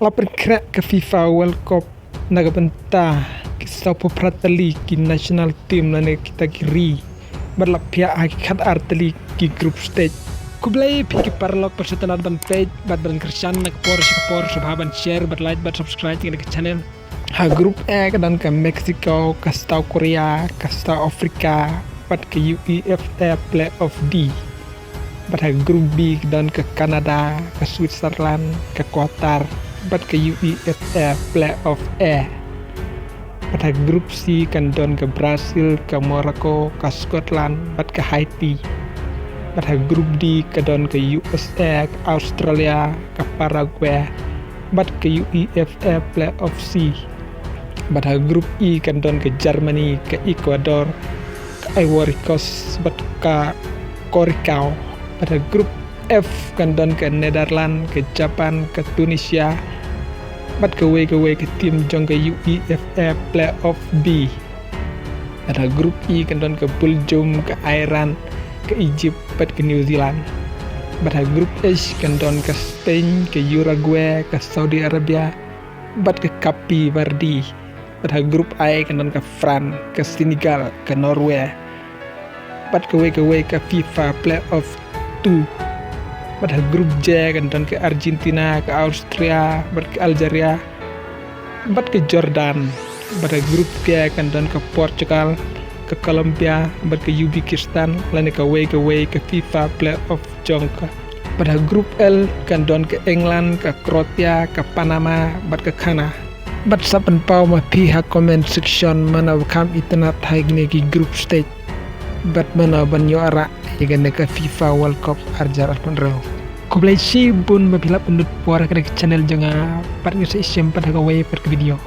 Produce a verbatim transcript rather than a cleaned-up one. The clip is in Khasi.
La pynkhreh ka FIFA World Cup na ka bynta ki sawphew phra tylli ki national team lane kita ki ri bad la phiah ha ki khatar tylli ki group stage. Khublei phi ki paralok, pat sngewtynnat ban peit bad ban kyrshan na ka por sha ka por, sngewbha ban share bad like bad subscribe ïa ka channel. Ha group A ka don ka Mexico, ka South Korea, ka South Africa bad ka UEFA Playoff D. Bad ha group B ka don ka Canada, ka Switzerland, ka Qatar bad ka UEFA Playoff A. Bad ha group C kan don ka Brazil, ka Morocco, ka Scotland bad ka Haiti. Bad ha group D ka don ka USA, ka Australia, ka Paraguay bad ka UEFA Playoff C. Bad ha group E kan don ka Germany, ka Ecuador, ka Ivory Coast bad ka Curacao. Bad ha group F kan don ka Netherlands, ka Japan, ka Tunisia bad kawei kawei ka team jong ka UEFA Playoff B. Bad ha group E kan don ka Belgium, ka Iran, ka Egypt bad ka New Zealand. Bad ha group H kan don ka Spain, ka Uruguay, ka Saudi Arabia bad ka Cape Verde. Bad ha group I kan don ka France, ka Senegal, ka Norway bad kawei kawei ka FIFA Playoff two. Bad ha group J kan don ka Argentina, ka Austria bad ka Algeria bad ka Jordan. Bad ha group K kan don ka Portugal, ka Colombia bad ka Uzbekistan lane kawei kawei ka FIFA Playoff jong ka. Bad ha group L kan don ka England, ka Croatia, ka Panama bad ka Ghana. Bad sa pynpaw ma phi ha comment section mano ba kham itynnat ha kine ki group stage bad mano ban ïoh rah ïa kane ka FIFA World Cup ar hajar arphew hynriew. Khublei shibun ba phi la pynlut por ha kane ka channel jong nga, bad ngin sa ïashem pat ha kawei pat ka video.